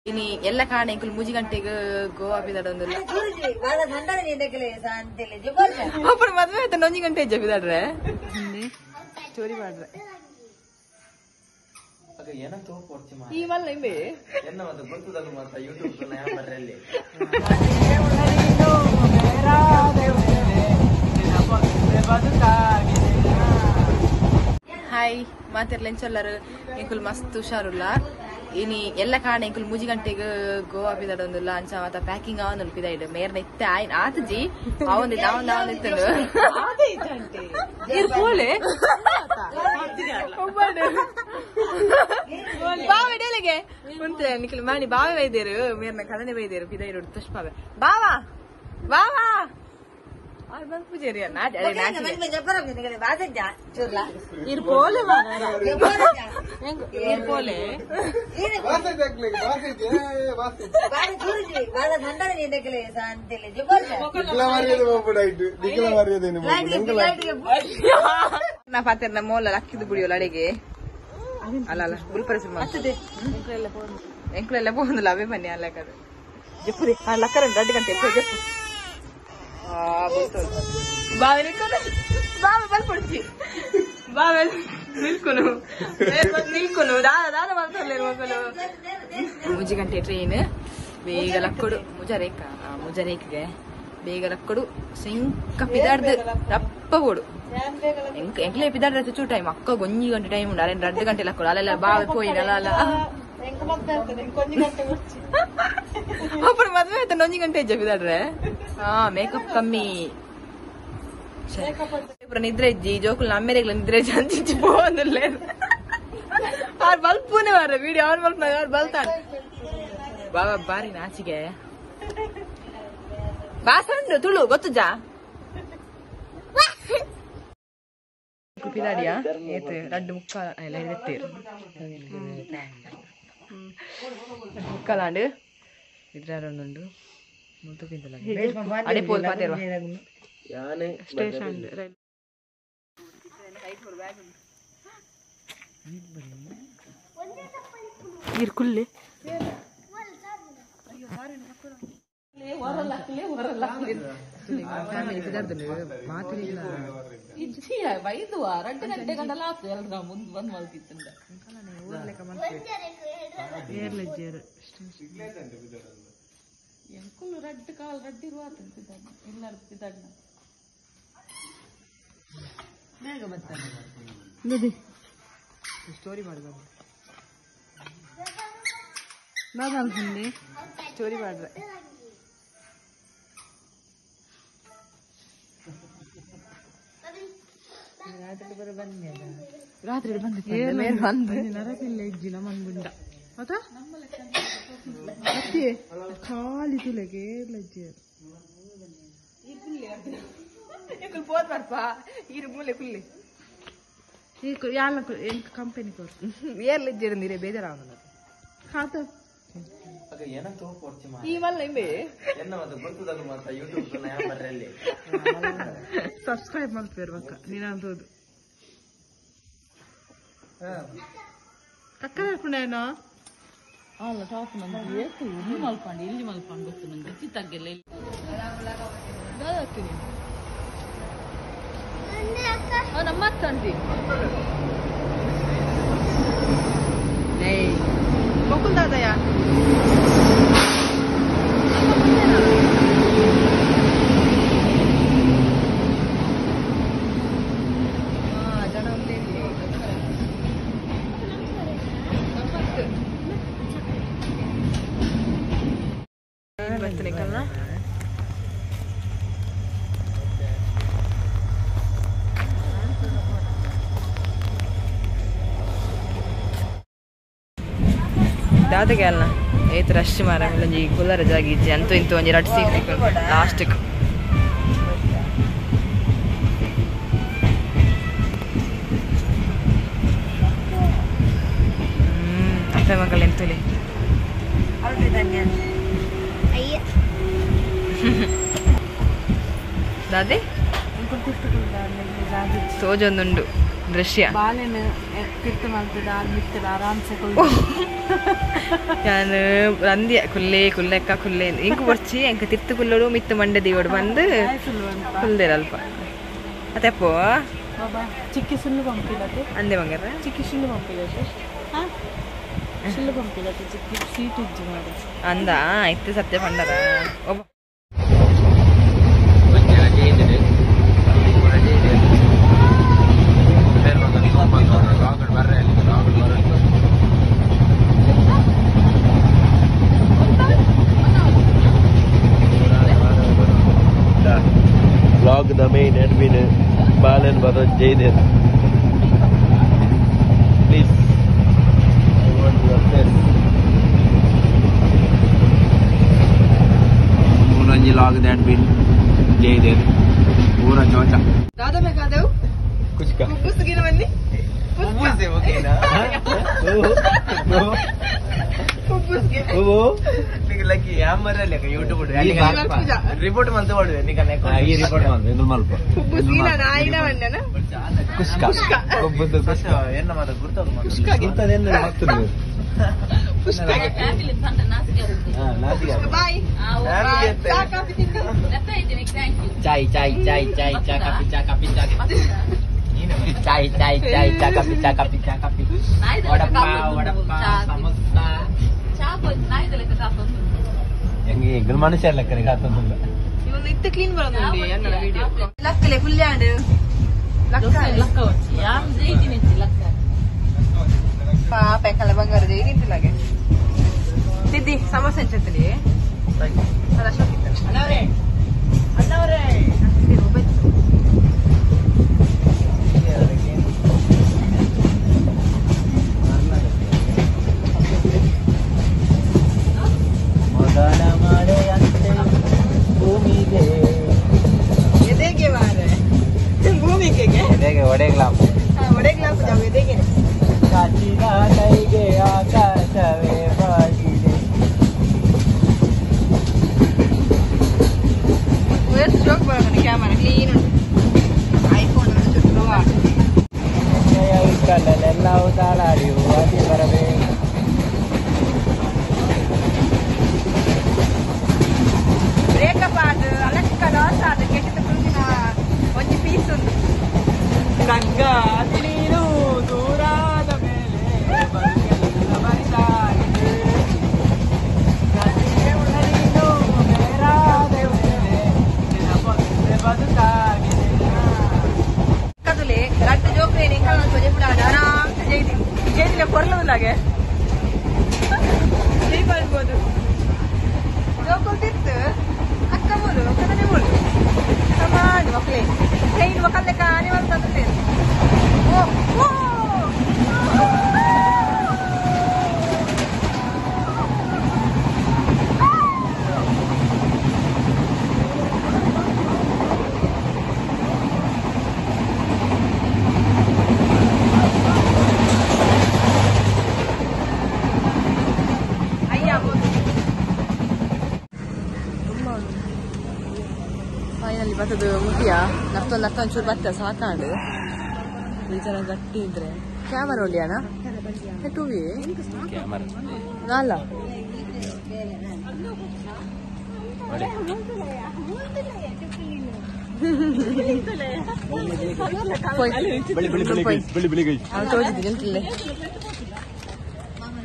ಇನಿ ಎಲ್ಲ ಕಾರಣ ಇಂಕುಲು ಮೂಜಿ ಗಂಟೆಗೆ ಗೋವಾ ಪಿದಾಡೊಂದುಲ್ಲ. ಅಪ್ಪು ಮದುವೆ ಆಯ್ತು ಒಂಜಿ ಗಂಟೆ ಇಜ್ಜ ಪಿದಾಡ್ರೆ ಸ್ಟೋರಿ ಮಾಡ್ರೆ ಈ ಮಲ್ಲ ಇಂಬೆ ಹಾಯ್ ಮಾತಿರ್ಲ ಎಂಚೊಲ್ಲರು ಇಂಕುಲು ಮಸ್ತ್ ಹುಷಾರುಲ್ಲ. ಇನಿ ಎಲ್ಲ ಕಾರಣ ಇಂಕುಲು ಮೂಜಿ ಗಂಟೆಗೆ ಗೋವಾ ಪಿದಾಡೊಂದುಲ್ಲ. ಅಂಚ ಮಾತ ಪ್ಯಾಕಿಂಗ್ ಆವೊಂದುಂಡು ಪಿದಾಯ್ಡು ಮೇರ್ನ ಇತ್ತೆ ಆಯ್ನ ಆತಜಿ ಅವೊಂದಿತ್ತು ಅವೊಂದು ಅವೊಂದಿತ್ತುಂಡು ಇರ್ ಪೋಲೆ ಬಾವೆ ಡೇಲೆಗೆ ಉಂತೆ ನಿಖಿಲ್ ಮಾಣಿ ಬಾವೆ ಬೈದೇರು ಮೇರ್ನ ಕದನೆ ಬೈದೇರು ಪಿದಾಯಿರು ತುಷ್ಪಾವೆ ಬಾವಾ ಬಾವಾ ಅವ್ರು ಬಂದ್ ಪೂಜಾರಿ ಇರ್ ಪೋಲೆ ಇರ್ ಪೋಲೆ ನಾ ಪಾತೆರ್ನ ಮೋಲ ಲಕ್ಕಿದು ಬುಡಿಯೋಲ್ಲ ಅಡಿಗೆ ಅಲ್ಲ ಅಲ್ಲ ಗುಲ್ಪರಿಸ ಎಂಕುಲೆಲ್ಲ ಪೋಂದುಲ್ಲ ಅವೇ ಬನ್ನಿ ಅಲ್ಲ ಕದು ಜಪ್ಪುದಿ ಲಕ್ಕರ 2 ಗಂಟೆ ಜಪ್ಪು ಬಾವೆ ಬಾವೆ ಬಲ್ಪೊಡ್ಚಿ ಬಾವೆ ನಿಲ್ಕೊನು ನಿಲ್ಕೊನು ದಾದ ದಾದ ಮಲ್ತೊಲ್ಲೆರ್ ಮೊಕುಲು. ಮೂಜಿ ಗಂಟೆ ಟ್ರೈನ್ ಬೇಗ ಲಕ್ಕೊಡು ಮುಜರೇಕ ಮುಜರೇಕ್ಗೆ ಬೇಗ ಲಕ್ಕೊಡು ಸಿಂಕ ಪಿದಾಡ್ದು ರಪ್ಪ ಬೋಡು ಎಂಕ್ಲೆ ಪಿದಾಡ್ರೆ ಚುಚ್ಚು ಟೈಮ್ ಅಕ್ಕ ಒಂಜಿ ಗಂಟೆ ಟೈಮ್ ಉಂಡು ಅಲ್ಲೇನು 2 ಗಂಟೆ ಲಕ್ಕೊಡು ಅಲ್ಲೆಲ್ಲ ಬಾವೆ ಪೋಯಿನ ಅಲ್ಲ ಅಲ್ಲ ಅప్పుడు ಮದುವೆ ಆಯ್ತು ಒಂಜಿ ಗಂಟೆ ಇಜ್ಜ ಪಿದಾಡ್ರೆ. ಹಾ ಮೇಕಪ್ ಕಮ್ಮಿ ನಿದ್ರೆ ಇಜ್ಜಿ ಜೋಕುಲ್ ನಮ್ಮೆರೆಗ್ಲ ನಿದ್ರೆ ಇಜ್ಜಿ ಅಂಚಿಂಚಿ ಪೋಂದುಲ್ಲೆ ಆರ್ ಬಲ್ಪುನೆ ಮಾರ್ರೆ ವಿಡಿಯೋ ಆನ್ ಮಲ್ಪುನಾಗ ಆರ್ ಬಲ್ತಾನೆ ಬಾಬಾ ಬಾರಿ ನಾಚಿಗೆ ಬಾಸಂಡು ತುಳು ಗೊತ್ತುಜಾ ಪಿದಾಡಿಯಾ ಏತ್ ರಡ್ಡು ಮುಕ್ಕಾಲ ಎಲ್ಲ ಎತ್ತೇರು ಮುಕ್ಕಾಲಾಂಡು ಇದ್ರಾರೊಂದುಂಡು ಅಡೆ ಪೋಲ್ ಪಾತೆರ್ವ ಸ್ಟೇಷನ್ ರೈಲ್ ಇರ್ಕುಲ್ಲೆ ಸ್ಟೋರಿ ಮಾಡ್ರೆ ಸ್ಟೋರಿ ಮಾಡ್ರೆ ರಾತ್ರಿ ಬಂದು ನರಪಿಲ್ಲ ಇಜ್ಜಿನ ಮಂಗುಂಡ ಅತ ಅತ್ತೆ ಖಾಲಿ ತುಲೆಗೆ ಲಜ್ಜೇರು ಪೋದ್ ಬರ್ಪ ಈರು ಮೂಲೆ ಕುಲ್ಲೆ ಯಾಲ ಎಂಕ್ ಕಂಪನಿ ಕೊರ್ ಏರ್ ಲಜ್ಜೇರು ನೀರೇ ಬೇಜಾರಾವನ ಖಾತ ಈ ಮಲ್ಲ ಇಂಬೆ ಸಬ್ಸ್ಕ್ರೈಬ್ ಮಲ್ಪೇರು ಬಕ್ಕ ನೀನಂತೋದು ಕಕ್ಕರ ಪುಣೇನೋ ಅಲ್ಲ ಟಾಪ್ ನಂಗೆ ಏತು ಇಲ್ಲಿ ಮಲ್ಪಂಡು ಇಲ್ಲಿ ಮಲ್ಪಂಡು ಗೊತ್ತು ನಂಗೆ ಚಿತ್ತಾಗೆಲ್ಲ ನಮ್ಮ ಅಂತಿ ಮೊಕುಲ್ ದಾದಯ್ಯ ಜನ ಬರ್ತೀನಿ ಕಲ್ಲ ದಾದಗೆ ಅಲ್ಲ ಏತ್ ರಶ್ ಮಾರ ಒಂಜಿ ಕುಲ್ಲರ ಜಾಗ ಇಜ್ಜಿ ಅಂತೂ ಇಂತೂ ಒಂಜಿ ರಡ್ ಸೀಟ್ ಲಾಸ್ಟ್ ಅಪ್ಪೆ ಮಕ್ಕಳು ಎಂತುಲಿ ದಾದೆ ಸೋಜೊಂದುಂಡು ದೃಶ್ಯ ಬಾಲೆನ ತಿರ್ತು ಮಾಡ್ತದ ಮಿತ್ತದ ಆರಾಮ್ಸೆ ನಾನು ರಂದ್ಯ ಕುಲ್ಲೆ ಕುಲ್ಲೆಕ್ಕ ಕುಲ್ಲೆ ಇಂಕು ಬರ್ಚಿ ಎಂಕ ತಿರ್ತು ಕುಲ್ಲೋಡು ಮಿತ್ತು ಮಂಡೆ ದೇವಡು ಬಂದು ಕುಲ್ದೇರ ಅಲ್ಪ ಅತ್ತೆಪ್ಪೋ ಚಿಕ್ಕಿ ಸುಳ್ಳು ಪಂಪಿಲತೆ ಅಂದೆ ಬಂಗಾರ ಚಿಕ್ಕಿ ಸುಳ್ಳು ಪಂಪಿಲತೆ ಸುಳ್ಳು ಪಂಪಿಲತೆ ಚಿಕ್ಕಿ ಸೀಟ್ ಇಜ್ಜು ಮಾಡಿ ಅಂದ ಇತ್ತು ಸತ್ಯ ಪಂಡರ ಒಬ್ಬ Vlog the main admin Balan Bharat Jaydev. Please, I want your face. Muranji log the admin Jaydev. Pura chocha. Dada मैं कहा देव? कुछ का. कुछ गिन बन्नी? कुछ से वो के ना? कुछ के. वो ಲಕ್ಕಿ ಯಾಮರ ಲೆಕ್ಕ ಯೂಟ್ಯೂಬ್ ರಿಪೋರ್ಟ್ ಮಂತ ಮಾಡುವೆ ನಿಕನೆ ಈ ರಿಪೋರ್ಟ್ ಮಂತ ಇಂದು ಮಲ್ಪ ಕುಸ್ಕಿನ ನಾಯಿನ ಬಂದನ ಕುಸ್ಕ ಒಬ್ಬದು ಕುಸ್ಕ ಎನ್ನ ಮಾತ ಗುರ್ತದ ಕುಸ್ಕ ಗುರ್ತದ ಎನ್ನ ಮತ್ತದು ಕುಸ್ಕ ಫ್ಯಾಮಿಲಿ ತಂಡ ನಾಸಿಗೆ ಹಾ ನಾಸಿಗೆ ಬಾಯ್ ಚಾ ಕಾಫಿ ತಿಂದು ಚಾಯ್ ಚಾಯ್ ಚಾಯ್ ಚಾಯ್ ಚಾ ಕಾಫಿ ಚಾ ಕಾಫಿ ಚಾ ಚಾಯ್ ಚಾಯ್ ಚಾಯ್ ಚಾ ಕಾಫಿ ಚಾ ಕಾಫಿ ಚಾ ಕಾಫಿ ವಡಪ್ಪ ವಡಪ್ಪ ಸಮೋಸ ಹೆಂಗೆ ಎಂಗಲ್ ಮನುಷ್ಯ ಲೆಕ್ಕನೆ ಕಾತಂದುಲ್ಲ ಇವನು ಇತ್ತ ಕ್ಲೀನ್ ಬರೋದು ಅನ್ನಡ ವಿಡಿಯೋ ಲಕ್ಕಲೆ ಫುಲ್ ಆಂಡ್ ಲಕ್ಕ ಲಕ್ಕ వచ్చి ಯಾರು ಜೈತಿ ನಿಂತಿ ಲಕ್ಕ ಪಾಪ ಕಲ ಬಂಗಾರ ಜೈ ನಿಂತಿಲಾಗೆ ಸಿದ್ದಿ ಸಮೋಸ ಎಂಚತ್ರಿ ಅದ ಅಶೋಕ್ ಇತ್ತ ಅಣ್ಣವರೇ ಅಣ್ಣವರೇ ಮೊದಲ ಮಳೆಯಂತೆ ಭೂಮಿಗೆ ಎದೆಗೆ ಮಾರೆ ಭೂಮಿಗೆ ಎದೆಗೆ ಒಡೆಗ್ಲಾಪ್ ಒಡೆಗ್ಲಾಪ್ ಜಾವ ಎದೆಗೆ ಕಾಚಿನ ಕೈಗೆ ಆಕಾಶವೇ ಬಾಗಿದೆ ಎಷ್ಟು ಜೋಕ್ ಬರೋಣ ಕ್ಯಾಮರಾ ಕ್ಲೀನ್ ಉಂಟು ಐಫೋನ್ ಒಂದು ಚುಟ್ಟು ಕಲ್ಲಲ್ಲೆಲ್ಲವೂ ತಾಳಾಡಿ ಹೂವಾಗಿ ಬರಬೇಕು ಬ್ರೇಕಪ್ ಆದ ಅಲಕ್ಕ ಲಾಸ್ ಆದ ಕೆಟ್ಟ ಕುಂದಿನ ಒಂಜಿ ಪೀಸ್ ಉಂಟು ಸಂಗಾತಿ ನೀನು ದೂರಾದ ಮೇಲೆ ಬದುಕೆಲ್ಲ ಬರಿದಾಗಿದೆ ನೀನು ಬೇರಾದ ಮೇಲೆ ನೆನಪೊಂದೇ ಬದುಕಾಗಿದೆ ಕದುಲೆ ರಟ್ಟು ಜೋಕ್ರೆ ನಿಂಕಲ್ ಸೊಜೆ ಪುಡ ಆರಾಮ್ ಜೈದಿ ಜೈದಿನ ಕೊರ್ಲುಲಾಗೆ ಜೈ ಬರ್ಬೋದು ಜೋಕುಲ್ ತಿತ್ತು ಅಕ್ಕ ಮೂಲು ಕದನೆ ಮೂಲು ಸಮಾನ ಮಕ್ಕಳೇ ಟ್ರೈನ್ ಮಕ್ಕಳ ಕಾಣೆ ಬಂತಂದ್ರೆ ಓ ಓ ಅಯ್ಯ ಫೈನಲಿ ಬತ್ತದು ಮುಗಿಯ ನರ್ತೊಂದು ನರ್ತೊಂದು ಚೂರು ಬತ್ತ ಸಾಕಾಂಡು ಈ ಜನ ಗಟ್ಟಿ ಇದ್ರೆ ಕ್ಯಾಮರಾ ಒಳ್ಳೆಯಣ ಟುವಿ ನಾಲ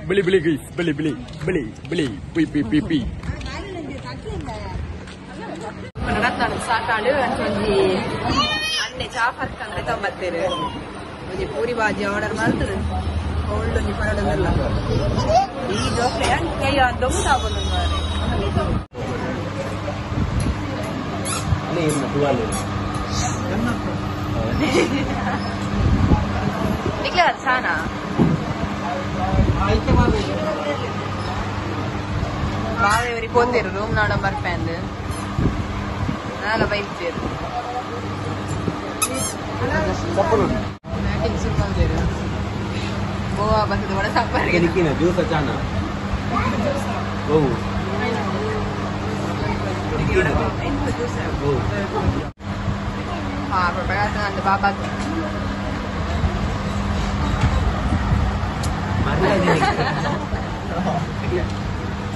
ಬಿಳಿ ಬಿಳಿ ಗೈಸ್ ಬಿಳಿ ಬಿಳಿ ಬಿಳಿ ಬಿಳಿ ಪಿ ಪಿ ಪಿ ಪಿ ಸಾಕಾಡು ಒಂಜಿ ಅಣ್ಣೆ ಚಾ ಪರ್ಕಂದ್ರೆ ತೊಂಬತ್ತೇರು ಒಂಜಿ ಪೂರಿ ಬಾಜಿ ಆರ್ಡರ್ ಮಾಡ್ತದೆ ಒಳ್ಳೊಂಜಿ ಪರಡದಲ್ಲ ಈ ದೋಸೆ ಕೈ ದೊಂಬು ತಾಬೋದು ಮಾರೆ ನಿಕ್ಲೆ ಅದು ಸಾನಾ ಬಾವೆ ಪೋತೇರು ರೂಮ್ ನಾಡ ಬರ್ಪೇಂದು ನಾಲ ಬೈತೇರು ಮ್ಯಾಟಿಂಗ್ ಸುತ್ತಂದೇರು ಗೋವಾ ಬರ್ತದೆ ವಡ ಸಾಂಬಾರಿಗೆ ಜ್ಯೂಸ್ ಚಾನ ಓ ಹಾ ಅಂದ ಬಾಬಾ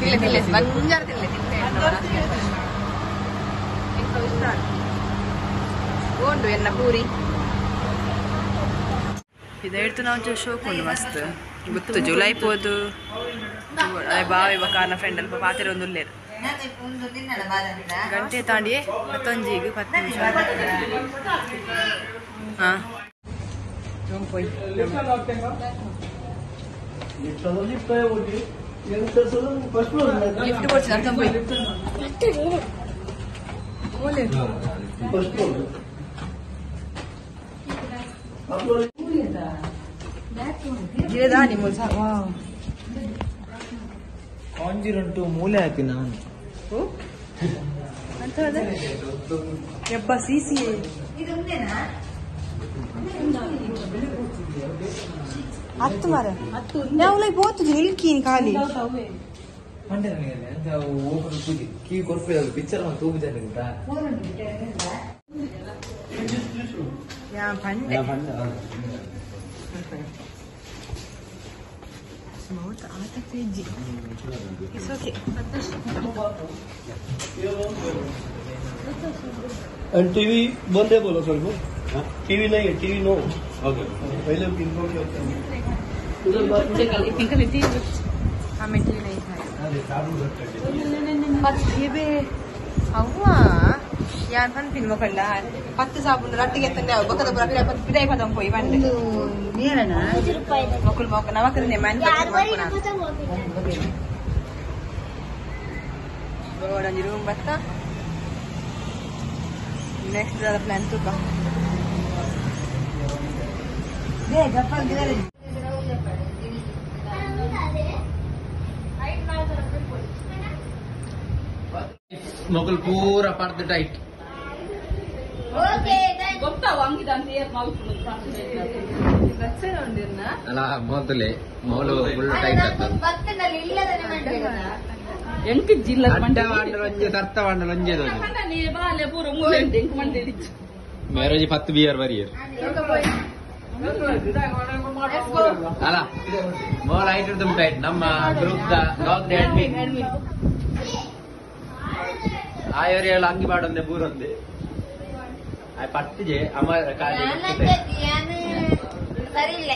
ತಿಲ್ಲೆ ತಿಲ್ಲೆ ಬಂಜಾರ ತಿಲ್ಲೆ ತಿಲ್ಲೆ ಓಂಡು ಎನ್ನ ಪೂರಿ ಇದು ನಾವು ಶೋಕ್ ಉಂಡು ಮಸ್ತ್ ಗೊತ್ತು ಜುಲೈ ಪೋದು ಬಾವಿ ಬಕಾರನ ಫ್ರೆಂಡ್ ಅಲ್ಪ ಪಾತ್ರೆ ಒಂದು ಉಲ್ಲೇರು ಗಂಟೆ ತಾಂಡಿಯೇ ಮತ್ತೊಂಜಿಗೆ 10 ನಿಮಿಷ ಹಾಂ ಲಿಫ್ಟ್ ಕೊಡ್ತೀನಿ ಅಂತ ಪೋಯ್ ಕಾಂಜಿರಂಟು ಮೂಲೆ ಹಾಕಿ ನಾನು ಯಬ್ಬ ಸಿಸಿ ಹತ್ತು ಮರ ನಾವು ಪೋತು ನಿಲ್ಕೀನ್ ಖಾಲಿ ಕೀ ಕೊರ್ಪು ಪಿಕ್ಚರ್ ತೂಗು ಜನ Smooth ಆತ It's okay. And TV बंद है बोलो सर को। टीवी नहीं है, टीवी नो। ओके पहले इनको क्या होता है हमें टीवी नहीं खाए। ಅವ್ವ ಯಾನ್ ಪನ್ಪಿನ ಮೊಕಳ್ಳ 10 ಸಾಬೂನು ರಟ್ಟಿಗೆ ಎತ್ತಂದೆ ಅವು ಬೊಕ್ಕದ ಪೂರ ಪಿರ ಪಿದಾಯಿ ಪದಂ ಪೋಯಿ ಬಂದೆ ಮೊಕುಲು ಮೊಕ ನಮಕದನೆ ಮ್ಯಾನುಫ್ಯಾಕ್ಚರ್ ಮಲ್ಪುನ ಒಂಜಿ ರೂಮ್ ಬತ್ತ ನೆಕ್ಸ್ಟ್ ದಾದ ಪ್ಲಾನ್ ತೂಕ ಮೊಗಲ್ ಪೂರ ಪರ್ದು ಟೈಟ್ ಅಲ್ಲ ಮೊದಲೇ ಮೊದಲು ಫುಲ್ ಟೈಟ್ ಮ್ಯಾರೇಜ್ 10 ಬಿಯರ್ ಬರಿಯರ್ ಅಲ್ಲ ಮೋಲ್ ಐಟ್ ಟೈಟ್ ನಮ್ಮ ಗ್ರೂಪ್ the admin ಆಯೋರಿ ಅಂಗಿ ಬಾಡೊಂದೆ ಬೂರೊಂದೆ ಪಟ್ಟಿಗೆ ಅಮ್ಮ ಸರಿ ಇಲ್ಲ.